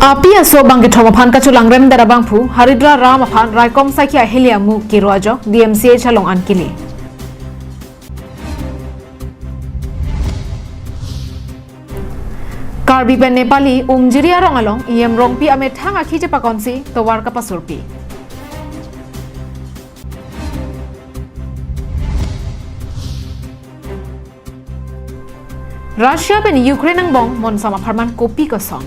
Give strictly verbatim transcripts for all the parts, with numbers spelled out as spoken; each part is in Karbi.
Api aso bangkethom aphan kacholangrem det abangphu Haridra Ram aphan raikom saikhi ahili amu kiro ajok D M C H along an kili. Karbi pen Nepali Umjiri arong along E M Rongpi amethang akhi chepakonsi tovar kapasurpi. Russia pen Ukraine angbong monsam apharman kopi kosong.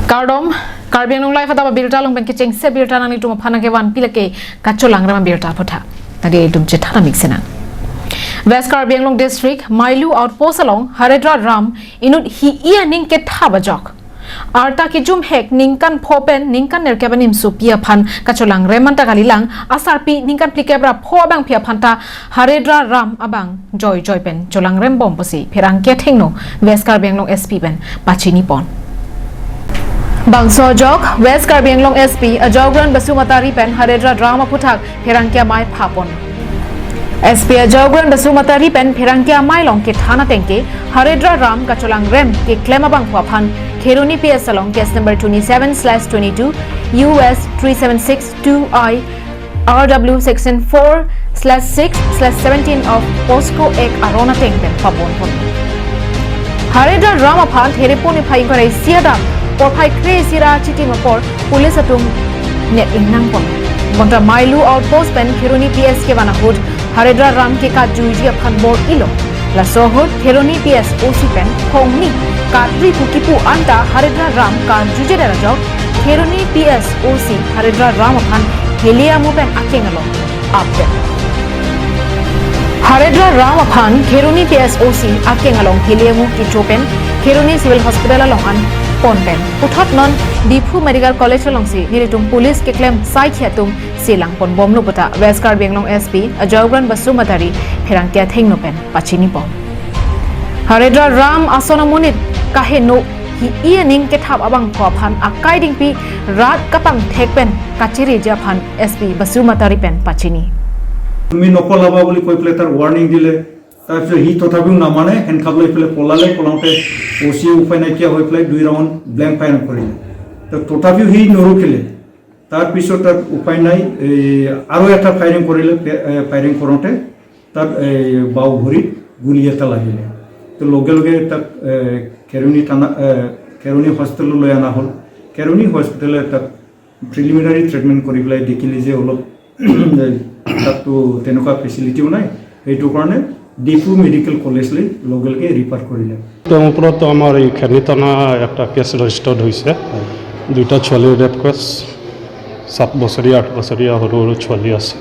Kardom, Karbi Anglong Live adap abirta along pen kechengsi abirta nanglitum aphan nangkevanpi lake kacholangrem abirta aphuthak. Tadi itum chethan amik senang. West Karbi Anglong District, Mailu Outpost along Haridra Ram inut hi-i aning kethap ajok. Arta kejum hek ningkan pho pen ningkan nerkep animsopi aphan kacholangrem anta kalilang, asarpi ningkan phlikep ra pho abangpi aphan ta Haridra Ram abang joijoi pen cholangrem bom pusi pherangke athengno West Karbi Anglong S P pen pachini pon. Bangso ajok West Karbi Anglong S P Ajaogram Basumatary pen Haridra Ram aphuthak pherangke amei phapon. S P Ajaogram Basumatary pen pherangke amei along kethan ateng ke Haridra Ram kacholangrem keklem abangphu aphan Kheroni P S along case number twenty-seven slash twenty-two U S three seven six two I R W section four slash six slash seventeen of POCSO Act aron ateng pen pabon pon. Haridra Ram aphan Therepon niphai ingkoi ra isi adap porphai kre-isi ra chitim apor police atum net ingnang pon. Bonta Mailu Outpost pen Kheroni P S kevan ahut Haridra Ram ke kajui-ji aphan bor-ilo. Laso ahut Kheroni P S O C pen Khongni Katri pu kipu anta Haridra Ram kajui-ji det ajok Kheroni P S O C Haridra Ram aphan hili amu pen akeng along apdet. Haridra Ram aphan Kheroni P S O C akeng along hili amu kecho pen Kheroni Civil Hospital along an pon pen puthot non Diphu Medical College alongsi nelitum police keklem saikhi atum selang pon bomlo puta West Karbi Anglong S P Ajaogram Basumatary pherangke athengno pen pachini pon. Haridra Ram ason amonit kaheno hi-i aning kethap abangphu aphan akai dingpi rat kapangthek pen kachere-ji aphan S P Basumatary pen pachini. তুমি নপলাবা বুলি কৈ পেলাই তাৰ ৱাৰ্ণিং দিলে। তাৰপিছত সি তথাপিও নামানে, হেণ্ডকাফ লৈ পেলাই পলালে। পলাওঁতে অ চি উপায় নাইকিয়া হৈ পেলাই দুই ৰাউণ্ড ব্লেংক ফায়াৰিং কৰিলে। তো তথাপিও সি নৰখিলে। তাৰপিছত তাত উপায় নাই, এই আৰু এটা ফায়াৰিং কৰিলে। ফে-, এ, ফায়াৰিং কৰোঁতে তাত এই বাওঁ ভৰিত গুলী এটা লাগিলে। তো লগে লগে তাক, এ, খেৰণি থানা, এ, খেৰণি হস্পিটেললৈ অনা হ'ল। খেৰণি হস্পিটেলে তাক প্ৰিলিমিনাৰী ট্ৰিটমেণ্ট কৰি পেলাই দেখিলে যে অলপ তাততো তেনেকুৱা ফেচিলিটিও নাই, সেইটো কাৰণে ডিফু মেডিকেল কলেজলৈ লগে লগে ৰিফাৰ কৰিলে। তেওঁৰ ওপৰত আমাৰ এই খেৰণি থানা এটা কেছ ৰেজিষ্টাৰ্ড হৈছে। দুইটা ছোৱালীৰ ৰেপ কেছ, সাত বছৰীয়া, আঠ বছৰীয়া সৰু সৰু ছোৱালী আছে।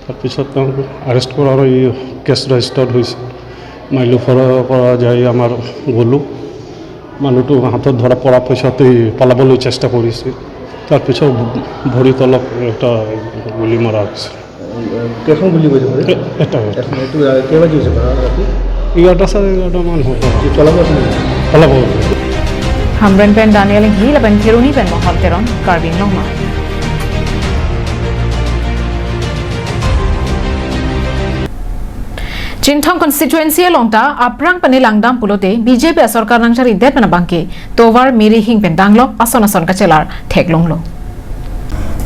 তাৰপিছত তেওঁক আৰেষ্ট কৰা আৰু এই কেছ ৰেজিষ্টাৰ্ড হৈছে। মাইলু পৰা, পৰা যাই আমাৰ গ'লোঁ। মানুহটো হাতত ধৰা পৰা পিছত এই পলাবলৈ চেষ্টা কৰিছে। তাৰপিছত ভৰিত অলপ এটা গুলী মৰা হৈছে। কেইখন গুলী গৈছে ভৰিত? এ-, এটা, এটা। এখন, এইটো, আহ, কেইবাজি হৈছে ঘটনা ৰাতি? এঘাৰটা, চাৰে এঘাৰটামান হ'ব। কি পলাব আছে নেকি? পলাব। Hamren pen Daniel Hill lapen Kheroni pen Mohon Teron, Karbi Anglong Live. Chinthong constituency along ta aphrang pen langdam pulote B J P asorkar nangcharidet pen abangke tovar miri hing pen danglok ason ason kachelar theklonglo.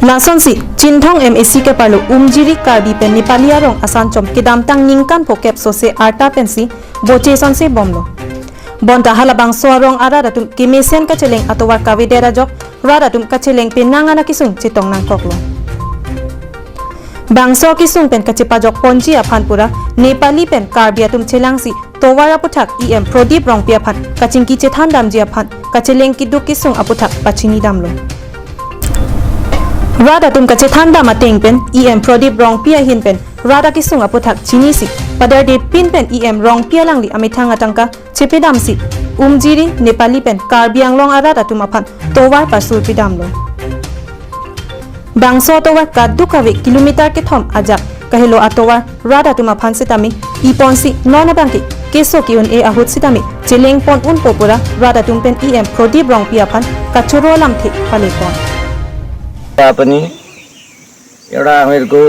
Lasonsi Chinthong M A C keparlo Umjiri Karbi pen Nepali arong asanchom kedamtang ningkan phokep sose arta pensi boche sonse bomlo. Bonta halabangso arong arat atum kemesen kacheleng atovar kavedet ajok rat atum kacheleng penang ana kesung chetong nangkoklo. Bangso kesung pen kachepajok ponji aphan pura Nepali pen Karbi atum chelangsi tovar aputhak E M Prodip Rongpi aphan kachingki chethan damji aphan kacheleng keduk kesung aputhak pachini damlo. Rat atum kachethan dam ateng pen E M Prodip Rongpi ahin pen rat akesung aputhak chinisi paderde pin pen E M Rongpi alangli amethang atangka chepadamsi Umjiri Nepali pen Karbi Anglong arat atum aphan tovar pasurpi damlo. Bangso atovar kadokave kilometer kethom ajak kahelo atovar rat atum aphan sitame piponsi non abangke keso ke-un-e ahut sitame cheleng pon unpo pura rat atum pen E M Prodip Rongpi aphan kachoro lamthe palepon. आपने एउटा हामीहरूको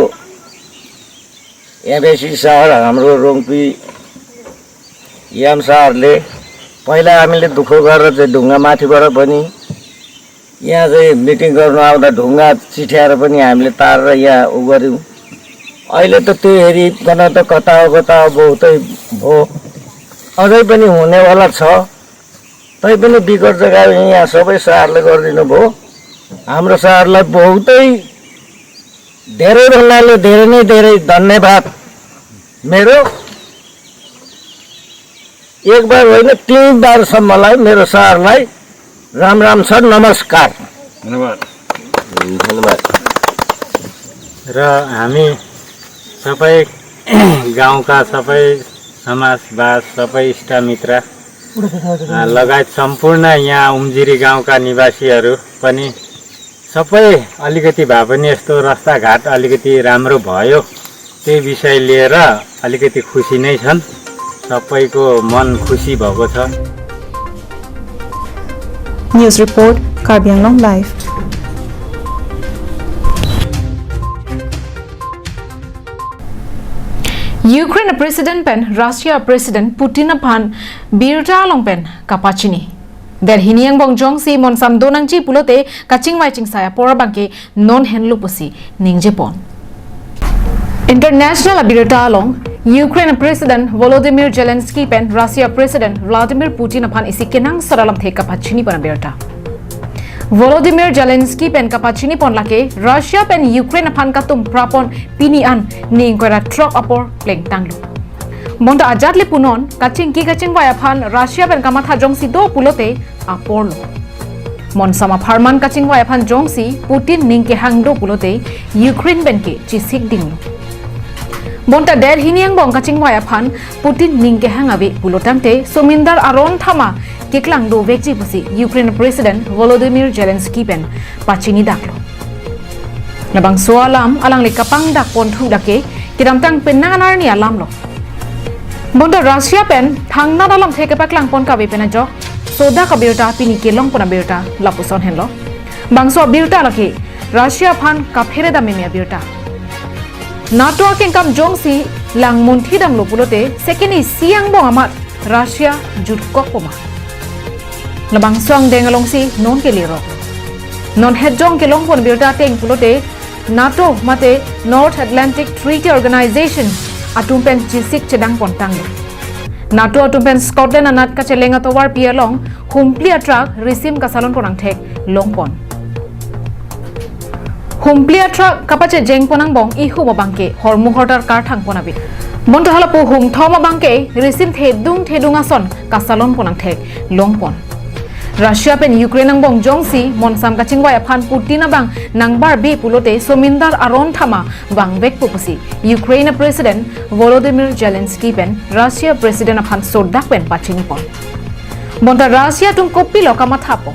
MAC sir हाम्रो रोङ्पी इएम सरले पहिला हामीले दुःख गरेर चाहिँ ढुङ्गा माथिबाट पनि यहाँ चाहिँ मिटिङ गर्नु आउँदा ढुङ्गा चिठ्याएर पनि हामीले तारेर यहाँ उ गऱ्यौँ। अहिले त त्यो हेरिकन त कता हो कता हो बहुतै भयो, अझै पनि हुनेवाला छ। तैपनि बिकट जग्गा यहाँ सबै सरहरूले गरिदिनु भयो। हाम्रो सरहरूलाई बहुतै धेरै भन्नाले धेरै नै धेरै धन्यवाद। मेरो एक बार होइन, तिन बारसम्मलाई मेरो सरहरूलाई राम राम सर, नमस्कार। धन्यवाद। धन्यवाद। र हामी सबै गाउँका सबै समाजवास, सबै इष्टमित्र, अ, लगायत सम्पूर्ण यहाँ उम्जिरी गाउँका निवासीहरू पनि सबै अलिकति भए पनि यस्तो रस्ताघाट अलिकति राम्रो भयो, त्यही विषय लिएर अलिकति खुसी नै छन्। सबैको मन खुसी भएको छ। News report, Karbi Anglong Live. Ukraine President pen Russia President Putin aphan birta along pen kapachini. Delhi ni angbong jongsi monsam do nangji pulote kachingvai chingsai apor abangke non henlo pusi ningjepon. International abirta along, Ukraine President Volodymyr Zelensky pen Russia President Vladimir Putin aphan isi kenangsot alamthe kapachinipon abirta. Volodymyr Zelensky pen kapachinipon lake Russia pen Ukraine aphan katum prapon pini an ni ingkoi ra throk apor plengtanglo. Bonta ajat le punon, kachingki kachingvai aphan Russia pen kamatha jongsi do pulote aporlo. Monsam apharman kachingvai aphan jongsi Putin ning kehang do pulote Ukraine pen ke chisik dinglo. Bonta Delhi ni angbong kachingvai aphan Putin ning kehang ave pulotangte somindar aron thama keklang dovekji pusi Ukraine President Volodymyr Zelensky pen pachinidaklo. Labangso alam alangli kapangdakponthu lake kedamtang penang arni alamlo. Bonta Russia pen thangnat alamthe kepaklangpon kave pen ajok sodak abirta pini kelongpon abirta lapuson henlo. Bangso abirta lake Russia aphan kaphere dam meme abirta. NATO akengkam jongsi langmunthi damlo pulote second isi angbong amat Russia jutkokpo ma? Labangso angdeng alongsi non kelirok. Non hetjong kelongpon birta ateng pulote NATO mate North Atlantic Treaty Organization atum pen chisik chedangpontanglo. NATO atum pen Scotland anat kacheleng atovarpi along humpli atruck risim kasalonpon angthek longpon. Humpli atruck kapachejengpon angbong ihum abangke hormu hortar karthangpon ave. Bonta halapu hum thom abangke risim thedung thedung ason kasalonpon angthek longpon. Russia pen Ukraine angbong jongsi monsam kachingvai aphan Putin abang nangbarbe pulote somindar aron thama vangvekpo pusi Ukraine President Volodymyr Zelensky pen Russia President aphan sodak pen pachinipon. Bonta Russia atum kopilo kamathapo?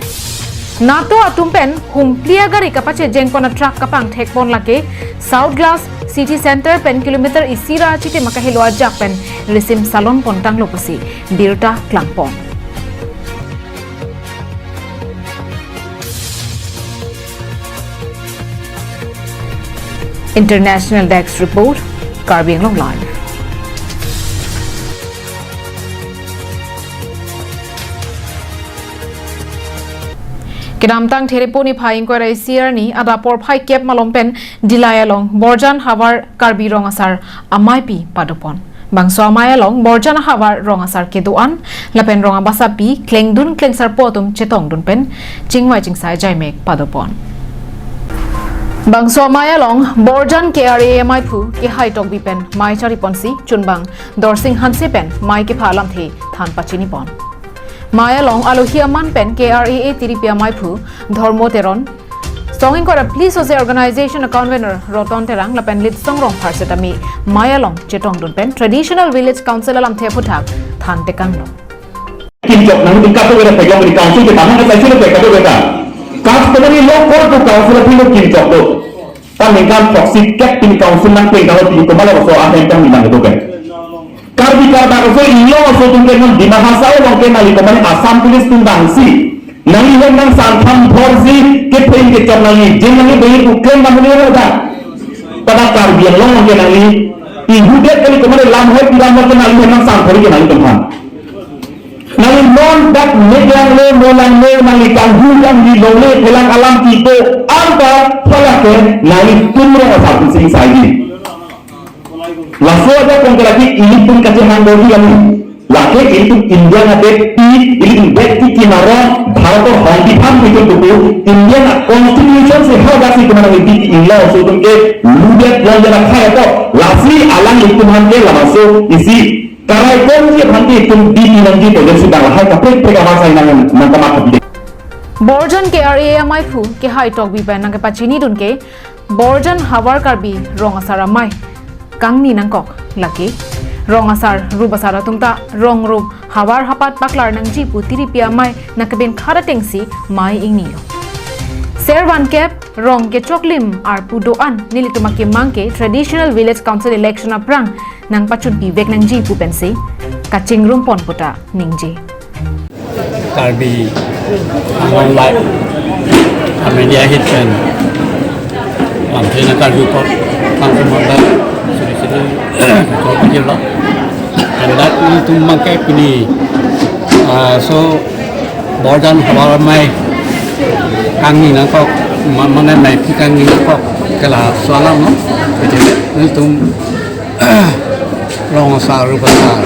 NATO atum pen humpli agari kapachejengpon atruck kapangthekpon lake South Glasgow City Center pen kilometer isi ra chitim akahelo ajak pen risim salonpontanglo pusi birta klangpon. International Desk Report, Karbi Anglong Live. Kedamtang Thereponi phai ingkoi ra isi arni adap porphai kep malom pen Dillai along Borjan havar Karbi Rong Asar ameipi padopon. Bangso amei along Borjan havar Rong Asar kedo-an lapen Rong Abasapi klengdun klengsarpo atum chetongdun pen chingvai chingsai jaimek padopon. Bangso amei along Borjan K R A A meiphu Kehai Tokbi pen mei chariponsi chunbang Dorsing Hanse pen mei kepha alamthe than pachinipon. Mei along alohi aman pen K R A A tiripi ameiphu Dhormo Teron, song ingkoi ra phli sose organization a convener Roton Terang lapen Litsong Rongphar setame mei along chetongdun pen Traditional Village Council alamthe aphuthak than tekanglo. Kimchok nang di kato beda peglong di council kita nang kasai sudah pe kato beda. Customary law court to council aphi lo kimchok do. Kan ningkan proxy kat pini council nang peng kalau pini kemana so ahem kan bilang itu kan. Karbi Kardak so ilo so tum kan Dima Hasao long kan nali kemana Assam Police tum bangsi. Nangli hem nang santham phorsi ke peng ke chok nangli jen nangli bayi tu claim nang ni ada. Pada Karbi Anglong long kan nangli ihudet kali kemana lam hoi piram kan nangli hem nang santham ke nangli tum kan. Nangli non dak mek langle, mo langle, nangli kanghu kangdi longle, phelang alam kedo, anta phalake, nanglitum rong asar pusing saidi. Laso ajakong ke lake ilitum kachehang dodi kami. Lake ilitum India adet pi, ilitum det pi kinaro, Bharat ahong bitham ilitum tutu, India a constitution si hau dasi kumana ngi di inlo, so itum ke ludet long jana khai to, lasi alanglitum aphan ke labangso isi karai kongji aphan ke itum di pinangji project si dang lahai kaprek prek avan sai nang nang kamat hapde. Borjan K R A A amei aphu kehai Tokbi pen nangkepachinidun ke Borjan Havar Karbi Rong Asar Amei kangni nangkok lake. Rong asar, rup asar atum ta rong rup havar hapat paklar nangji pu tiripi amei nangkebin khara tengsi mei ingnilo. Servan kep rong kechoklim arpu do-an nelitum akemang ke Traditional Village Council election aphrang nangpachunpi vek nangji pu pensi kachingrum pon puta ningje. Karbi Anglong Live a media ahit pen lamthe nangkarjukok, pangkumar dak suri suri kachor kachirlo. And that ilitum mangke pini, ah, so Borjan Havar Amei kangni nangkok, ma-, mane meiphi kangni nangkok ke laso alam lo. Ilitum rong asar rup asar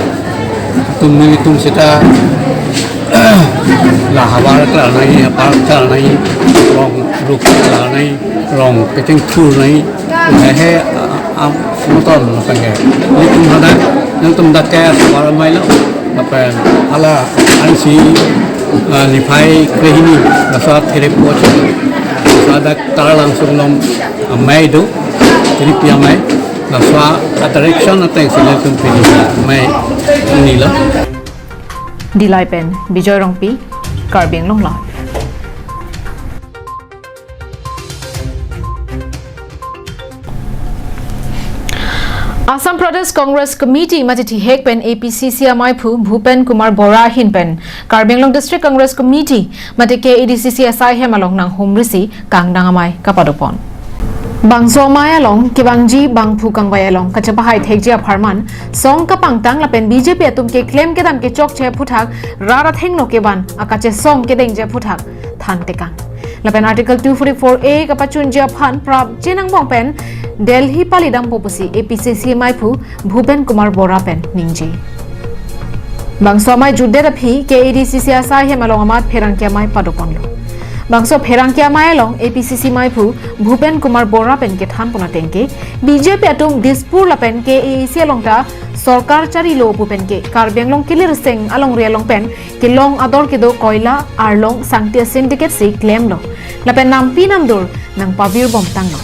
atum nelitum seta la havar klar nangji, havar klar nangji, rong rup klar nangji, rong kechengthur nangji, he, he, a, a, motor lo kan he. Nelitum hadak, nelitum dak ke Havar Amei lo, lapen hala ansi, a, niphai krehini, laso athe repo che, laso adak Taralangso along amei do, tiripi amei. Laso a-direction atengsi nelitum pini mei ingnilo. Dillai pen Bijoy Rongpi, Karbi Anglong Live. Assam Pradesh Congress Committee mate thihek pen A P C C amei aphu Bhupen Kumar Bora ahin pen Karbi Anglong District Congress Committee mate K A D C C asai hem along nanghumri si kangdang amei kapadopon. Bangso amei along kevangji bangphu kangvai along kachepahai thekji apharman song kapangtang lapen B J P atum keklem kedam kechokche aphuthak rat athengno kevan akachesong kedengji aphuthak thantekang. Lapen Article two forty-four A kapachunji aphan prapjin angbong pen Delhi palidampo pusi A P C C amei aphu Bhupen Kumar Bora pen ningje. Bangso amei jutdet aphi K A D C C asai hem along amat pherangke amei padoponlo. Bangso pherangke amei along A P C C amei aphu Bhupen Kumar Bora pen kethanpon ateng ke B J P atum Dispur lapen K A A C along ta sorkar charilo pu pen ke Karbi Anglong kilirseng alongri along pen kelong ador kedo koila arlong sangti a-syndicate si klemlo. Lapen nampi namdur nangpavirbom tanglo.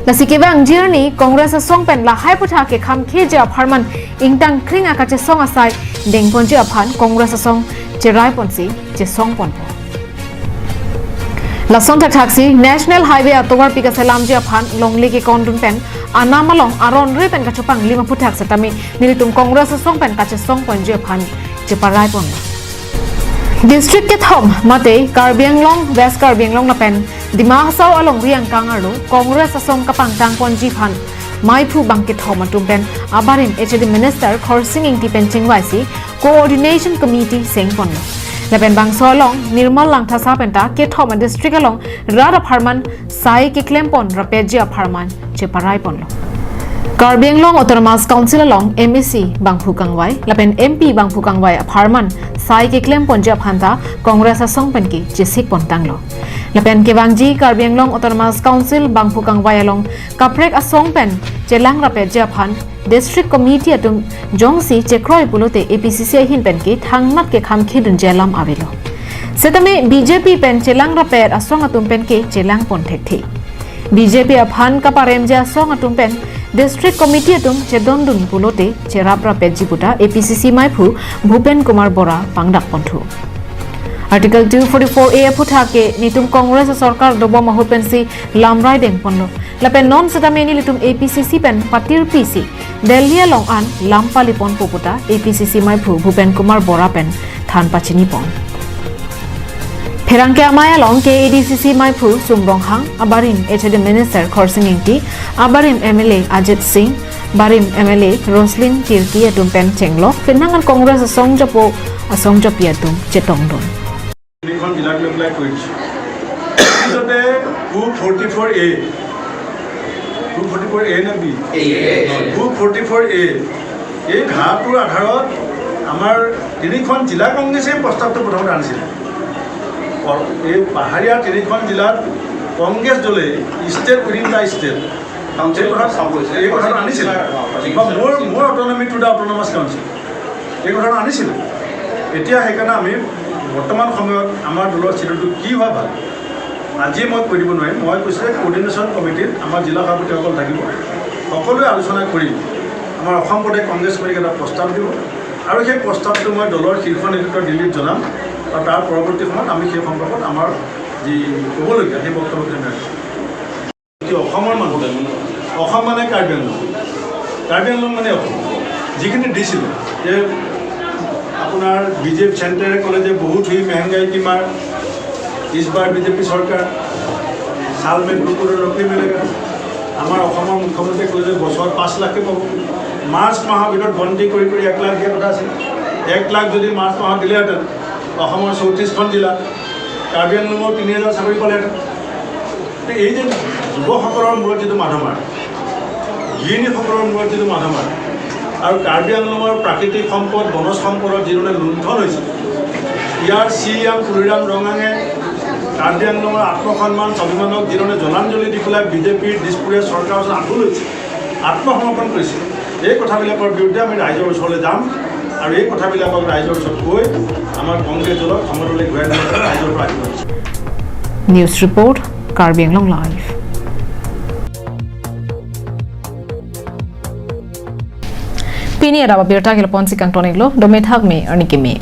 Lasi kevangji arni Congress asong pen lahai aphuthak kekhamkheji apharman ingtangkring akachesong asai dengponji aphan Congress asong cheraiponsi chesongponpo. Lason thakthaksi National Highway atovarpi kaselamji aphan longle kekondun pen anam along aron re pen kachopanglim aphuthak setame nelitum Congress asong pen kachesongponji aphan cheparaiponlo. District kethom mate Karbi Anglong, West Karbi Anglong lapen Dima Hasao alongri angkang arlo Congress asong kapangtangponji aphan meiphu bang kethom atum pen abarim H A D Minister Khorsing Engti pen chingvaisi Coordination Committee sengponlo. Lapen bangso along Nirmal Langthasa penta kethom a-district along rat apharman sai keklempon rapetji apharman cheparaiponlo. Karbi Anglong Autonomous Council along M A C bangphu kangvai lapen M P bangphu kangvai apharman sai keklemponji aphanta Congress asong pen ke chesikpon tanglo. Lapen kevangji Karbi Anglong Autonomous Council bangphu kangvai along kaprek asong pen chelang rapetji aphan District Committee atum jongsi chekroi pulote A P C C ahin pen ke thangnat kekhamkhedunji alam avelo. Setame B J P pen chelang rapet asong atum pen ke chelangpon thekthe. B J P aphan kaparemji asong atum pen District Committee atum chedondun pulote cherap rapetji puta A P C C meiphu Bhupen Kumar Bora pangdakponthu. Article two forty-four A aphuthak ke netum Congress sorkar dobom ahut pensi lamrai dengponlo. Lapen non setame nelitum A P C C pen patirpisi Delhi along an lam paliponpo puta A P C C meiphu Bhupen Kumar Bora pen than pachinipon. Pherangke amei along K A D C C meiphu Sum Ronghang, abarim H A D Minister Khorsing Engti, abarim M L A Ajit Singh, barim M L A Roselyn Tirki atum pen chenglok, penang an Congress asong japo asong jopi atum chetongdun. তিনিখন জিলাক লৈ পেলাই কৰি দিছোঁ। পিছতে two forty four এ, two forty four এ নে B? Two forty four এ। এই ধাৰাটোৰ আধাৰত আমাৰ তিনিখন জিলা কংগ্ৰেছে প্ৰস্তাৱটো প্ৰথমতে আনিছিলে। এই পাহাৰীয়া তিনিখন জিলাত কংগ্ৰেছ দলে ষ্টেট উইডিন দা ষ্টেট, এই কথা, এই কথাটো আনিছিলে। বা মোৰ, মোৰ autonomy to the autonomous council, এই কথাটো আনিছিলোঁ। এতিয়া সেইকাৰণে আমি বৰ্তমান সময়ত আমাৰ দলৰ স্থিতিটো কি হোৱা ভাল, আজি মই কৈ দিব নোৱাৰিম। মই কৈছোঁ যে কৰ্ডিনেশ্যন কমিটিত আমাৰ জিলা সভাপতিসকল থাকিব, সকলোৱে আলোচনা কৰি আমাৰ অসম প্ৰদেশ কংগ্ৰেছ কমিটিক এটা প্ৰস্তাৱ দিব আৰু সেই প্ৰস্তাৱটো মই দলৰ শীৰ্ষ নেতৃত্ব দিল্লীত জনাম আৰু তাৰ পৰৱৰ্তী সময়ত আমি সেই সন্দৰ্ভত আমাৰ যি ক'বলগীয়া সেই বক্তব্যখিনি আমি ৰাখিম। কি অসমৰ মানুহ, অসম মানে কাৰ্বি আংলং, কাৰ্বি আংলং মানে অসম। যিখিনি দিছিলোঁ যে আপোনাৰ বিজেপি চেণ্টাৰে ক'লে যে বহুত হি মেহংগাই কি মাৰ, ইছ বাৰ বিজেপি চৰকাৰ, চাল মে কুকুৰ ৰখি মিলেগা। আমাৰ অসমৰ মুখ্যমন্ত্ৰীয়ে ক'লে যে বছৰত পাঁচ লাখকৈ পাব। মাৰ্চ মাহৰ ভিতৰত গণতি কৰি কৰি এক লাখ দিয়া কথা আছিল। এক লাখ যদি মাৰ্চ মাহত দিলেহেঁতেন, অসমৰ চৌত্ৰিশখন জিলা, কাৰ্বি আংলঙৰ তিনি হাজাৰ চাকৰি পালেহেঁতেন। তে এই যে যুৱকসকলৰ মূৰত যিটো মাধমাৰ, গৃহিণীসকলৰ মূৰত যিটো মাধমাৰ, আৰু কাৰ্বি আংলঙৰ প্ৰাকৃতিক সম্পদ, বনজ সম্পদত যিধৰণে লুণ্ঠন হৈছে, ইয়াৰ চি এম তুলিৰাম ৰঙাঙে কাৰ্বি আংলঙৰ আত্মসন্মান স্বাভিমানক যিধৰণে জলাঞ্জলি দি পেলাই বিজেপিৰ দিছপুৰীয়া চৰকাৰৰ ওচৰত আঁঠু লৈছে, আত্মসমৰ্পণ কৰিছে, এই কথাবিলাকৰ বিৰুদ্ধে আমি ৰাইজৰ ওচৰলৈ যাম আৰু এই কথাবিলাকক ৰাইজৰ ওচৰত কৈ আমাৰ কংগ্ৰেছ দলক ক্ষমতালৈ ঘূৰাই আনিবলৈ ৰাইজৰ পৰা আশীৰ্বাদ বিচাৰিম। News report, Karbi Anglong Live. Pini adap abirta ke lapu-an si kangton-iklo, dome thakme, arni keme.